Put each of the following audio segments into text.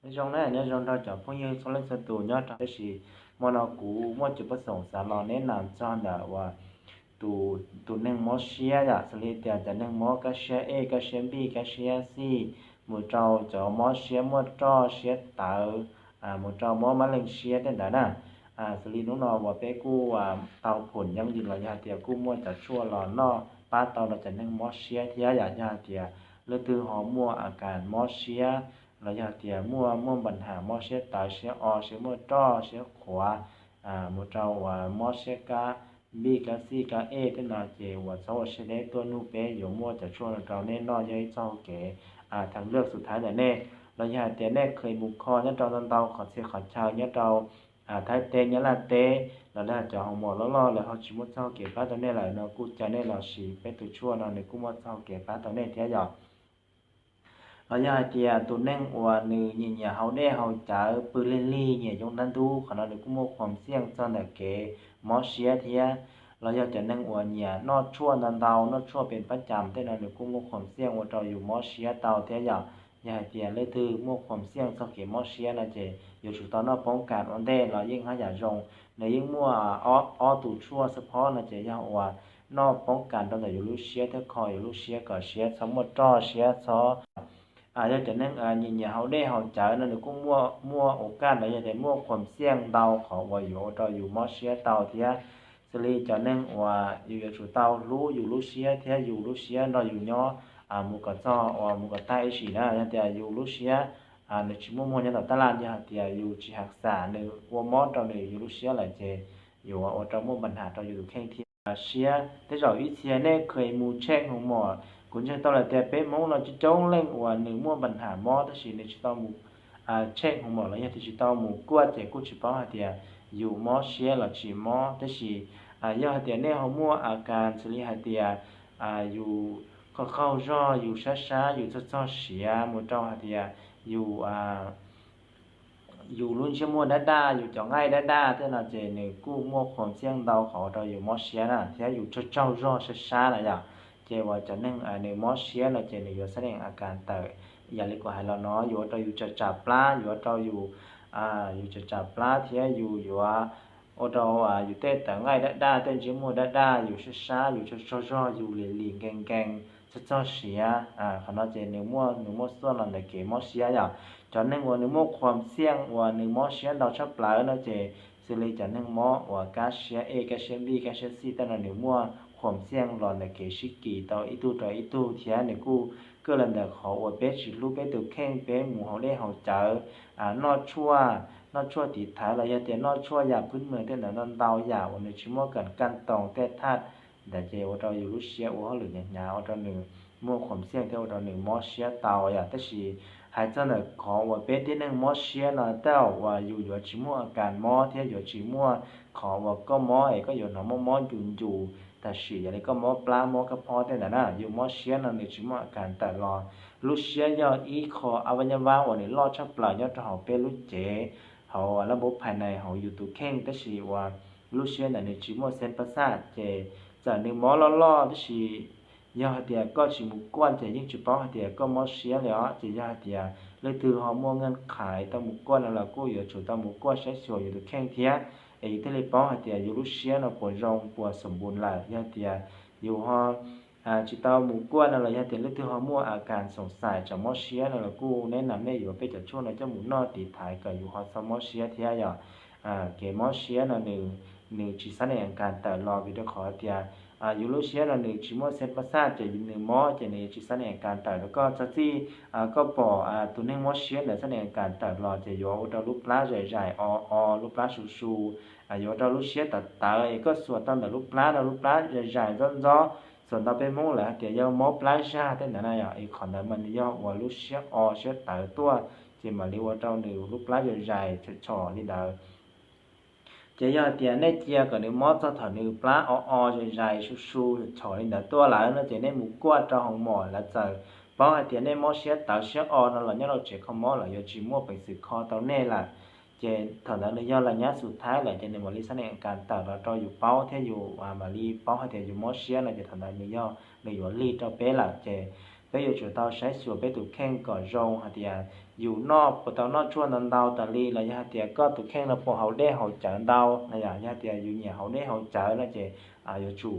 Nyob zoo na, nyob zoo nrog cov phooj ywg txhua leej txhua tus nyob rau, tab sis hmo no kuv muaj cov paj xoom xav los neb nas txog ntawm uas tus neeg mob siab yom, xws li tias cov neeg mob kab siab ej, kab siab npij, kab siab xij, mus rau cov mob siab muaj roj siab tawv, mus rau mob mab leeg siab tej ntawd na. Xws li hnub no uas peb kuj tau phom yeeb yws los yog hais tias kuj muaj cov tshuaj los noj pab tau rau cov neeg mob siab thiab yom. Yog hais tias leej twg ho muaj a kas mob siab los yog tias muaj muaj npa nham mob siab tawv, siab o, siab muaj roj, siab qhuav, mus rau uas mob siab kab npij kab xij kab ej tej no ces uas txhob ua siab deb tuaj nug peb, yuav muaj cov tshuaj no rau nej noj, yog ib txoj hau kev theev lwj xus thaiv ntawm nej. Los yog hais tias nej kheev mus kho nyob rau ntau ntau qhov txhia qhov chaw nyob rau Thaib teb, Nyab Laj teb, los lawv cov hoo mom loj loj lawv ho tsis muaj txoj hau kev pab tau nej lawm no kuj caw nej los siv peb tus tshuaj no, nws kuj muaj txoj hau kev pab tau nej thiab yom. Los yog hais tias tus neeg uas nws nyiam nyiam haus dej haus cawv, pw lig lig, nyiam yoo dab ntub, qhov no nws kuj muaj khuam xiaj txog ntawm kev mob siab thiab. Los yog cov neeg uas nyiam noj tshuaj ntau ntau, noj tshuaj pes pab cas tej no nws kuj muaj khuam xiaj ua rau yus mob siab tau thiab yom. Yog hais tias leej twg muaj khuam xiaj txog kev mob siab no ces yuav tsum tau noj poob kas ua ntej los yeej haj yam zoo. Nws yeej muaj ob tus tshuaj xab phob no ces yog uas noj poob kas rau ntawm yus lub siab thiab kho yus lub siab kom siab txhob muaj roj siab txhob. Yog cov neeg nyiam nyiam haus dej haus cawv no nws kuj muaj ua kaj los yog tias muaj khuam xiaj ntau qhov uas yuav ua rau yus mob siab tau thiab. Xws li cov neeg uas yus yuav tsum tau hlub yus lub siab thiab yus lub siab nrog yus nyob mus kom txog uas mus kom tag ib sim na. Yog tias yus lub siab nws tsis muaj muag nyob tom taj laj, yog hais tias yus tsis hav xam nws ua mob rau nws yus lub siab lawm ces yuav ua rau muaj npa nham rau yus tus kheej thiab. Siab tej zaum ib txhia nej kheev mus tsheej hoo mom, kuv ntseeg tau lawm tias peb Hmoob no coob coob leej uas nws muaj npa nham mob tab sis nws tsis tau mus tsheej hoo mom los yog tias tsis tau mus kuaj ces kuj tsis paub hais tias yus mob siab los tsis mob. Tab sis yog hais tias nej ho muaj a kas xws li hais tias yus qaug qaug zog, yus sab sab, yus txog txog siav, mus rau hais tias yus yus lub ntsiab muag dab daj, yus cov nqaij dab daj tej no ces nws kuj muaj khuam xiaj ntau qhov ua rau yus mob siab na, thiab yus tsaug tsaug zog sab sab na yom. Ces uas cov neeg nws mob siab no ces nws yuav xab neem a kas tawm yam li kuv hais los no, yuav ua rau yus tsam tsam plab, yuav ua rau yus, yus tsam tsam plab thiab yus yuav ua rau yus tej tawv nqaij dab daj, tej ntsiab muag dab daj, yus sab sab, yus tsaug tsaug zog, yus lim lim nkees nkees, txog txog siav. Qhov no ces nws muaj, nws muaj xuaj los ntawm kev mob siab yom. Cov neeg uas nws muaj khuam xiaj uas nws mob siab ntau tshaj plaws no ces xws li cov neeg mob uas kab siab ej, kab siab npij, kab siab xij tej no nws muaj khuam xiaj los ntawm kev sib kis tau ib tug rau ib tug thiab nws kuj kaj los ntawm qhov uas peb tsis hlub peb tus kheej, peb mus haus dej haus cawv, noj tshuaj, noj tshuaj tiv thaiv los yog tias noj tshuaj yam phwb mws tej ntawd ntau ntau yam uas nws tsis muaj kam kaj toos tej thaj ntawd ces ua rau yus lub siab ua hauj lwm hnyav hnyav ua rau nws muaj khuam xiaj thiab ua rau nws mob siab tau yom. Tab sis hais txog ntawm qhov uas peb tib neeg mob siab no tej zaum uas yus yuav tsis muaj a kas mob thiab yuav tsis muaj qhov uas koj mob es koj yuav hnov mob mob ncus ncus tam sim yam li koj mob plab mob kab phob tej ntawd na. Yus mob siab no nws tsis muaj a kas tawm los. Lub siab yog ib qho a vab nyab vab uas nws loj tshaj plaws nyob rau hauv peb lub cev, hauv lab npauv phais nais hauv yus tus kheej, tab sis uas lub siab ntawd nws tsis muaj xeeb pab xaj ces txawm nws mob loj loj tab sis yog hais tias koj tsis mus kuaj ces yeej tsis paub hais tias koj mob siab li os. Ces yog hais tias leej twg ho muaj nqaj qhais tau mus kuaj no los kuj yuav tsum tau mus kuaj saib xyuas yus tus kheej thiab es yus thiaj li paub hais tias yus lub siab no puas zoo puas xom npus lawm. Yog tias yus ho tsis tau mus kuaj no los yog tias leej twg ho muaj a kas xoom xaim tsam mob siab no los kuj neb nam nej yuav peb cov tshuaj no coj mus noj tiv thaiv kom yus ho txhob mob siab thiab yom. Kev mob siab no nws, nws tsis xab neem a kas tawm los vim rau qhov tias yus lub siab no nws tsis muaj xeeb pab xaj ces nws mob ces nws yuav tsis xab neem a kas tawm rau koj. Txog txij koj pom tus neeg mob siab ntawd xab neem a kas tawm los ces yuav ua rau lub plab zais zais o o, lub plab su su, yuav ua rau lub siab tawv tawv es koj xuas tau ntawm lub plab rau lub plab zais zais ntxob ntxob, xuas ntau peb Hmoob lawv hais tias yog mob plab zag tej ntawd na yom. Es qhov ntawd mas nws yog uas lub siab o siab tawv tuaj ces mam li ua rau nws lub plab zais zais tshom tshom li ntawd. Ces yog hais tias nej cia kom nws mob txog thaum nws plab o o zais zais su su tshom li ntawd tuaj lawm no ces nej mus kuaj rau hoo mom, lawv txawm paub hais tias nej mob siab tawv siab o no los nyob rau tsev kho mob lawv yuav tsis muaj peev xwm kho tau nej lawm. Ces thaum ntawd nws yog lawv nyab xus thaib lawm ces nws mam li xab neem a kas tawm los rau yus paub thiab yus mam li paub hais tias yus mob siab no ces thaum ntawd nws yog nws yuav lig rau peb lawm. Ces peb yuav tsum tau saib xyuas peb tus kheej kom zoo hais tias yus noj puas tau noj tshuaj ntau ntau tas li los yog hais tias koj tus kheej no puas haus dej haus cawv ntau no yom. Yog hais tias yus nyiam haus dej haus cawv no ces yuav tsum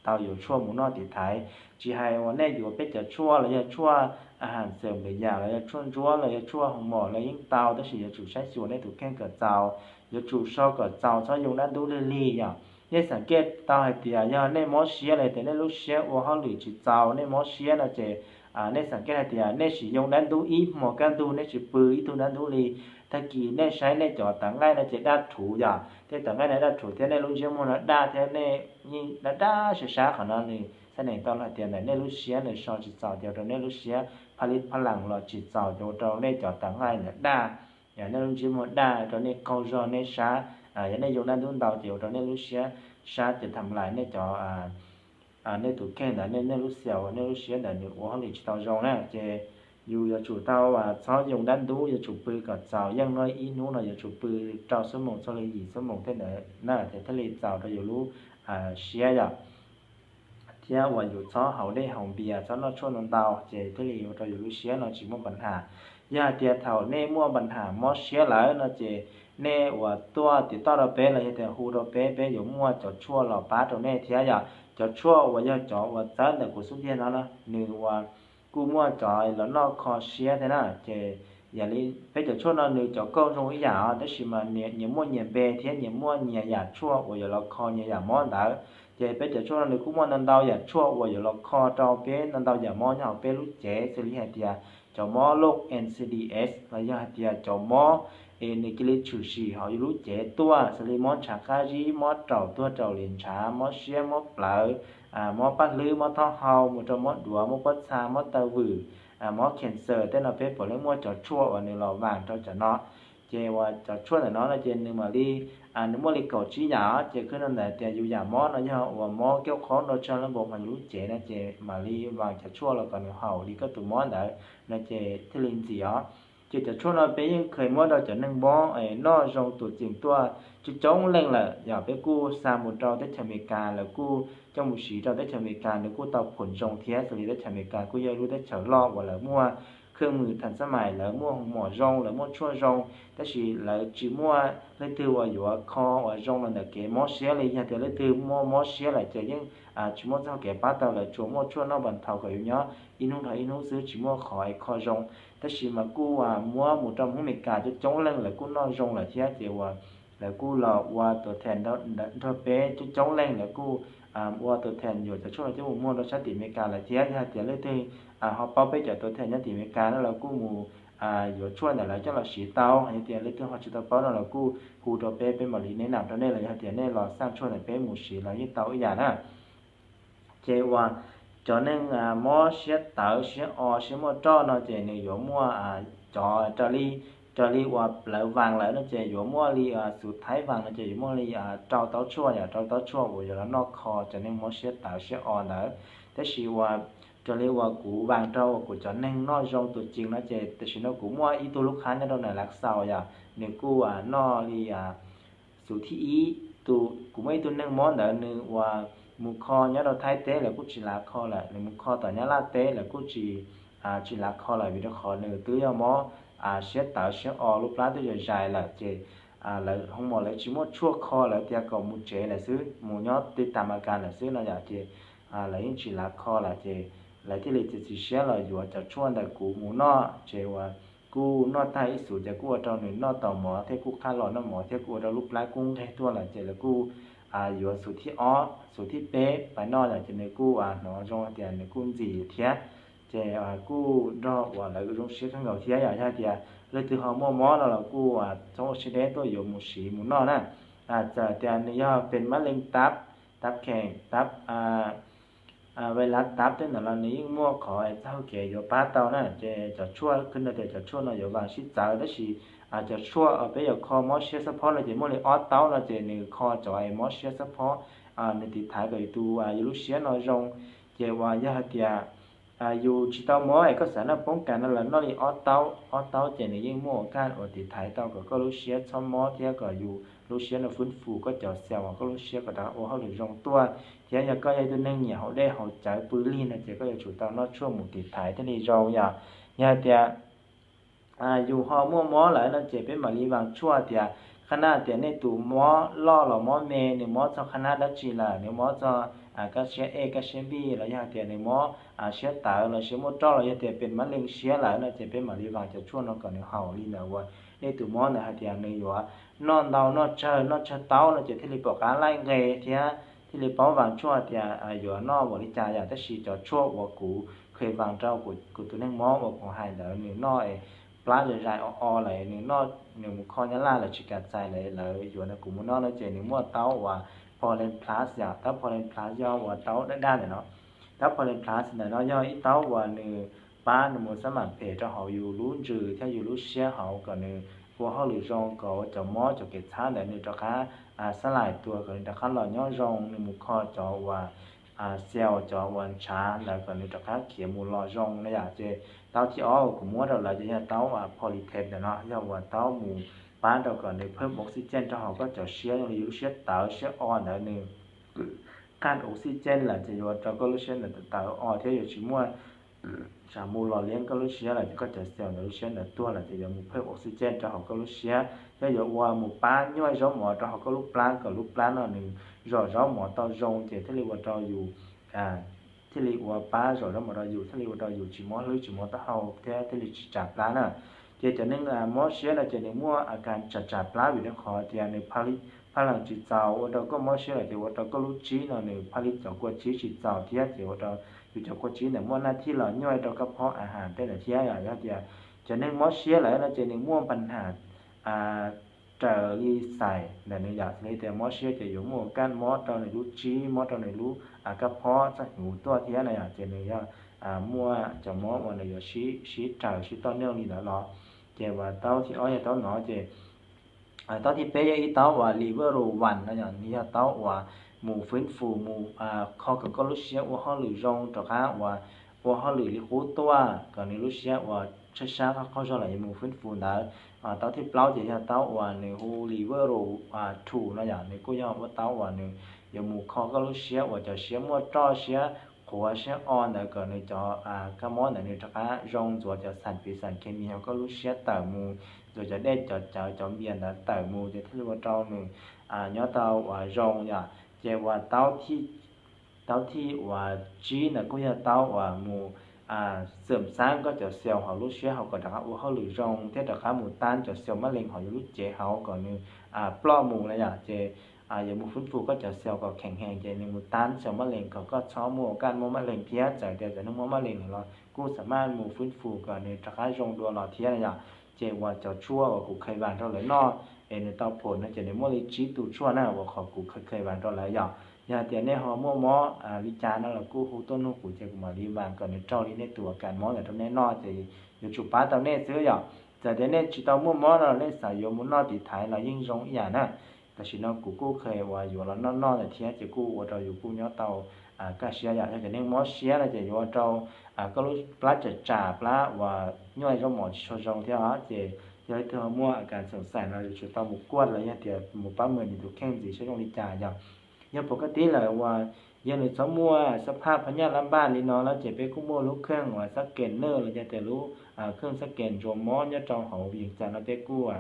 tau yuav tshuaj mus noj tiv thaiv. Tsis hais uas nej yuav peb cov tshuaj los yog tshuaj a has xeem npes yam los yog tshuaj ntsuab los yog tshuaj hoo mom los yeej tau, tab sis yuav tsum saib xyuas nej tus kheej kom txaus, yuav tsum so kom txaus, txhob yoo dab ntub lig lig yom. Nej xav kev tau hais tias yog nej mob siab los tias nej lub siab ua hauj lwm tsis txaus, nej mob siab no ces nej xav kev hais tias nej sim yoo dab ntub ib hmos kaj ntug, nej tsis pw ib tug dab ntub li. Tag kis nej saib nej cov tav nqaij no ces daj rhuv yom, tej tav nqaij no daj rhuv thiab nej lub ntsiab muag no daj thiab nej yeej daj daj sab sab, qhov no nws txhais tau hais tias ntawm nej lub siab nws so tsis txaus ces ua rau nej lub siab phaj lib phaj lam los tsis txaus ces ua rau nej cov tav nqaij ntawd daj. Yog nej lub ntsiab muag daj, rau nej qaug zog nej sab, yog nej yoo dab ntub ntau ces ua rau nej lub siab sab ces tham lais nej cov nej tus kheej ntawd, nej lub xia uas nej lub siab ntawd nws ua hauj lwm tsis tau zoo na. Ces yus yuav tsum tau txhob yoo dab ntub, yuav tsum pw kom txaus, yeej no ib hnub no yuav tsum pw rau xuab moos txog li yim xuab moos tej ntawd na ces thiaj li txaus rau yus lub siab yom. Thiab uas yus txhob haus dej haus npias, txhob noj tshuaj ntau ntau ces thiaj li ua rau yus lub siab no tsis muaj pas nham. Yog hais tias thaum nej muaj pas nham mob siab lawm no ces nej uas tuaj tim toj rau peb los yog tias hu rau peb, peb yuav muaj cov tshuaj los pab rau nej thiab yom. Cov tshuaj uas yog cov uas txawb ntawm kuv xub ntiag no na, nws uas kuj muaj cov los noj kho siab thiab na. Ces yam li peb cov tshuaj no nws cov kauj zoo ib yam os, tab sis mas nyias muaj nyias npe thiab nyias muaj nyias yam tshuaj uas yuav los kho nyias yam mob ntawd. Ces peb cov tshuaj no nws kuj muaj ntau ntau yam tshuaj uas yuav los kho rau peb ntau ntau yam mob nyob hauv peb lub cev, xws li hais tias cov mob loj N C D S los yog hais tias cov mob es nws cia li tshwm sim hauv yus lub cev tuaj, xws li mob ntshav qab zib, mob raum tuag raum li ntshav, mob siab mob plawv, mob paj hlwb, mob taub hau, mus rau mob duav, mob pob txha, mob taw vwm, mob cancer tej no peb puav leej muaj cov tshuaj uas nws los vam rau cov no. Ces uas cov tshuaj ntawm no no ces nws mam li, nws muaj li kaum tsib yam, ces khwb no ntawm tias yus yam mob no yog uas mob kauj qaub nrau tsawg lab npaum mas yus lub cev no ces mam li vam cov tshuaj los kom nws haum li koj tus mob ntawd no ces thiaj li ntxim os. Ces cov tshuaj no peb yeej kheev muab rau cov neeg mob noj zoo tus txim tuaj coob coob leej lawm, yog peb kuj xa mus rau teb chaws Amelikas, lawv kuj coj mus siv rau teb chaws Amelikas, nws kuj tau phom zoo thiab, xws li teb chaws Amelikas kuj yog lub teb chaws loj uas lawv muaj khwj mws tham xab mais, lawv muaj hoo mom zoo, lawv muaj tshuaj zoo, tab sis lawv tsis muaj leej twg uas yuav kho uas zoo los ntawm kev mob siab li. Yog tias leej twg muaj mob siab lawm ces yeej tsis muaj txoj kev pab tau, lawv tsuas muaj tshuaj noj npas thaus kom yus nyob ib hnub dhau ib hnub xwb, tsis muaj qhov es kho zoo. Tab sis mas kuj muab mus rau Hmoob Amelikas coob coob leej lawv kuj noj zoo lawm thiab, ces uas lawv kuj los ua tus them nrog peb coob coob leej, lawv kuj ua tus them yuav cov tshuaj no coj mus muag rau sab tim Amelikas lawm thiab. Yog hais tias leej twg ho paub peb cov tus them nyob tim Amelikas no los kuj mus yuav tshuaj ntawm lawv coj los siv tau. Yog tias leej twg ho tsis tau paub no los kuj hu rau peb, peb mam li neb nam rau nej, los yog tias nej los xaj tshuaj ntawm peb mus siv los yeej tau ib yam na. Ces uas cov neeg mob siab tawv, siab o, siab muaj roj no ces nws yuav muaj cov raws li, raws li uas plawv vaas lawm no ces yuav muaj li, xuv thaib vaas no ces yuav muaj li rau taub tshuaj, yog rau taub tshuaj uas yuav los noj kho cov neeg mob siab tawv siab o ntawd. Tab sis uas raws li uas kuv vaas rau uas kuv cov neeg noj zoo tus cees no ces tam sim no kuv muaj ib tug lub qhab nyob rau ntawm Lav Xaus yom, nws kuj noj li xuv thib ib. Tus kuv muaj ib tug neeg mob ntawd nws uas mus kho nyob rau Thaib teb lawv kuj tsis lav kho lawm, nws mus kho tom Nyab Laj teb lawv kuj tsis, tsis lav kho lawm vim rau qhov nws twb yog mob siab tawv siab o, lub plab twb zais zais lawm ces lawv hoo mom lawv tsis muaj tshuaj kho, lawv tias kom mus tsev lawm xwb, mus nyob teb tas Amelikas lawm xwb no yom. Ces lawv yeej tsis lav kho lawm ces lawv thiaj li txiav txim siab los yuav cov tshuaj ntawm kuv mus noj. Ces uas kuj noj tag ib xuv ces kuj ua rau nws noj tau mov thiab kuj qab los noj mov thiab kuj ua rau lub plab kuj nqeg tuaj lawm ces lawv kuj yuav xuv thib ob xuv thib peb pais noj lawm ces nws kuj hnov zoo tias nws kuj ntxim thiab. Ces kuj nrog uas lawv zoo siab kawg nkaus thiab yom. Yog tias leej twg ho muaj mob no los kuj txhob ua siab deb tuaj yuav mus siv mus noj na. Txawm tias nws yog pes mab leej tab, tab kheem tab, vais lav tab tej ntawd los nws yeej muaj qhov txoj hau kev yuav pab tau na. Ces cov tshuaj khwb no tias cov tshuaj no yuav vaas sib txawv, tab sis cov tshuaj peb yuav kho mob siab xab phob no ces muaj li ob taub no ces nws kho cov mob siab xab phob, nws tiv thaiv kom yus tus, yus lub siab no zoo. Ces uas yog hais tias Yus tsis tau mob es koj xav noj poob kas no los noj li ob taub, ob taub ces nws yeej muaj ua kaj ua tiv thaiv tau kom koj lub siab txhob mob thiab kom yus lub siab no fwb fus koj cov xaus, koj lub siab kom rov ua hauj lwm zoo tuaj. Thiab yog koj yog ib tug neeg nyiam haus dej haus cawv pw lig no ces koj yuav tsum tau noj tshuaj mus tiv thaiv thiaj li zoo yom. Yog hais tias yus ho muaj mob lawm no ces peb mam li vas tshuaj tias, qhab nab tias nej tus mob loj los mob me, nws mob txog qhab nab dab tsi lawm, nws mob txog kaj siab ej kaj siab vij los yog tias nws mob siab tawv los siab muaj roj los yog tias pem mab leej siab lawm no ces peb mam li vas cov tshuaj no kom nws haum li ntawd uas nej tus mob ntawd hais tias nws yuav noj ntau noj tsawg noj tsawg taub no ces thiaj li pom qab laij nqe thiab thiaj li paub vas tshuaj tias yuav noj ua li cas yom. Tab sis cov tshuaj uas kuv kheev vas rau kuv tus neeg mob uas kuv hais ntawd nws noj plab zais zais o o lawm, nws noj, nws mus kho nyab laj lawm tsis kam txais lawm, lawv yuav nws kuv mus noj no ces nws muaj taub uas Polen Plus yom. Taub Polen Plus yog uas taub daj daj ntawm no. Taub Polen Plus ntawm no yog ib taub uas nws pab nws mus xab mam phem rau hauv yus lub ntsws thiab yus lub siab hauv kom nws ua hauj lwm zoo kom ua cov mob cov kev txhab ntawd nws rov qab xab laim tuag kom nws rov qab los nyob zoo, nws mus kho cov uas xel cov uas ntshav ntawd kom nws rov qab khiav mus los zoo na yom. Ces taub thib ob uas kuv muab rau lawv ces yog taub Polytep ntawm no, yog uas taub mus pab rau kom nws phwb oxygen rau hauv koj cov siab, zoo li yus lub siab tawv siab o ntawd nws qaj oxygen lawm ces yuav ua rau koj lub siab ntawd tawv o thiab yuav tsis muaj tsam mus los liab koj lub siab lawm ces koj cov xel ntawd lub siab ntawd tuag lawm ces yuav mus phwb oxygen rau hauv koj lub siab thiab yuav ua mus pab nyuaj zaub mov rau hauv koj lub plab kom lub plab no nws zom zaub mov tau zoo ces thiaj li ua rau yus thiaj li ua pab zom zaub mov rau yus, thiaj li ua rau yus tsis mob hlwb tsis mob taub hau thiab thiaj li tsis tsam plab na. Ces cov neeg mob siab no ces nws muaj a kas tsam tsam plab vim rau qhov tias nws phaj leeg tsis txaus, ua rau koj mob siab lawm ces ua rau koj lub tsib no nws phaj leeg cov kua tsib tsis txaus thiab ces ua rau yus cov kua tsib ntawd muaj naj thij los nyuaj rau koj phob a has tej ntawd thiab. Yog tias cov neeg mob siab lawm no ces nws muaj pab has raws li xais ntawm nws yom, xws li tias mob siab ces yuav muaj kaj mob rau nws lub tsib, mob rau nws lub kaj phob txoj hnyuv tuaj thiab na yom, ces nws yog muaj cov mob uas nws yuav sib raws sib toj neej li ntawd los. Ces uas taub thib ob yog taub no ces taub thib peb yog ib taub uas Liver One no yom, nws yog taub uas mus fwb fus mus kho kom koj lub siab ua hauj lwm zoo rov qab uas ua hauj lwm li qub tuaj kom nws lub siab uas tshab sab qaug zog lawm yuav mus fwb fus ntawd. Taub thib plaub ces yog taub uas nws hu Liver Two no yom, nws kuj yog ua taub uas nws yuav mus kho koj lub siab uas cov siab muaj roj siab qhuav siab o ntawd kom nws cov kab mob ntawd nws rov qab zoo, ntxuav cov xas piv xas khes mis hauv koj lub siab tawm mus, ntxuav cov dej cov cawv cov npias ntawd tawm mus ces thiaj li ua rau nws nyob tau uas zoo yom. Ces uas taub thib uas tsib ntawd kuj yog taub uas mus xwm xab koj cov xaus hauv lub siab hauv kom rov qab ua hauj lwm zoo thiab rov qab mus tab cov xaus mab lees hauv yus lub cev hauv kom nws ploj mus na yom. Ces yuav mus fwb fus koj cov xaus kom kheem hees ces nws mus tab xaus mab lees kom koj txhob muaj kaj mob mab lees thiab. Txawm tias cov neeg mob mab lees lawm los kuj xam maj mus fwb fus kom nws rov qab zoo dua los thiab na yom. Ces uas cov tshuaj uas kuv kheev vas rau lawv noj es nws tau phom no ces nws muaj li tsib tus tshuaj na uas qhov kuv kheev kheev vas rau lawv yom. Yog hais tias nej ho muaj mob li cas no los kuj hu tuaj nug kuv ces kuv mam li vas kom nws raug li nej tus a kas mob ntawd rau nej noj ces yuav tsum pab tau nej xwb yom. Txawm tias nej tsis tau muaj mob no los nej xav yuav mus noj tiv thaiv los yeej zoo ib yam na. Tam sim no kuv kuj kheev uas yuav los noj noj ntawd thiab ces kuj ua rau yus kuj nyob tau kaj siab yom. Yog cov neeg mob siab no ces yuav ua rau koj lub plab tsam tsam plab uas nyuaj zaub mov tsis tshua zoo thiab os. Ces yog leej twg ho muaj a kas xoom xaim no yuav tsum tau mus kuaj los yog tias mus pab mus nws tus kheej ntxiv saib zoo li cas yom. Yog pom koj tib lawm uas yog nws txhob muaj xab phaj phab nyaj lab npaj li no no ces peb kuj muaj lub kheej uas xab kes naj los yog tias lub kheej xab kes ntsuas mob nyob rau hauv Vias Cas no peb kuj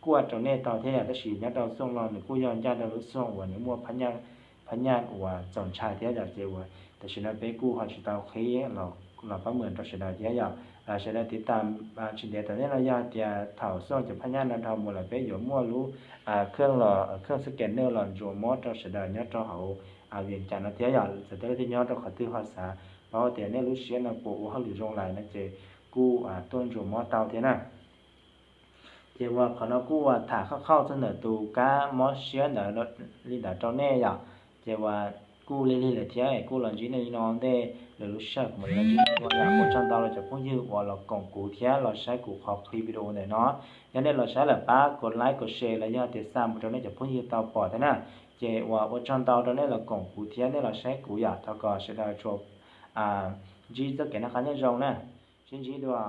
kuaj rau nej tau thiab yom. Tab sis nyob rau Xuj no nws kuj yog ncaj rau lub Xuj uas nws muaj phab nyaj uas txaus ntshai thiab yom. Ces uas tam sim no peb kuj ho tsis tau qhib los pab mus rau sawv daws thiab yom. Sawv daws tiv tam tsis ntev tom ntej no yog tias thaum Xuj cov phab nyaj no dhau mus lawm peb yuav muaj lub kheej los kheej xab kes naj los ntsuas mob rau sawv daws nyob rau hauv Vias Cas no thiab yom. Txawm tias leej twg nyob rau qhov twg ho xav paub tias nej lub siab no puas ua hauj lwm zoo lawm no ces kuj tuaj ntsuas mob tau thiab na. Ces uas qhov no kuj uas tham khauj khauj txog ntawm tus kab mob siab ntawd li ntawd rau nej yom. Ces uas kuj lig lig lawm thiab kuj los ntsib nej li no ntej lwm lub sij hawm kuv mam li los ntsib nej dua yom. Ua tsaug ntau rau cov phooj ywg uas los koom kuv thiab los saib kuv qhov clip video ntawm no. Yog nej los saib lawm pab kom like kom share los yog tias xa mus rau nej cov phooj ywg tau pom thiab na. Ces uas ua tsaug ntau rau nej los koom kuv thiab nej los saib kuv yom. Thov kom sawv daws tsuas ntsib txoj kev noj qab nyob zoo na. Sib ntsib dua.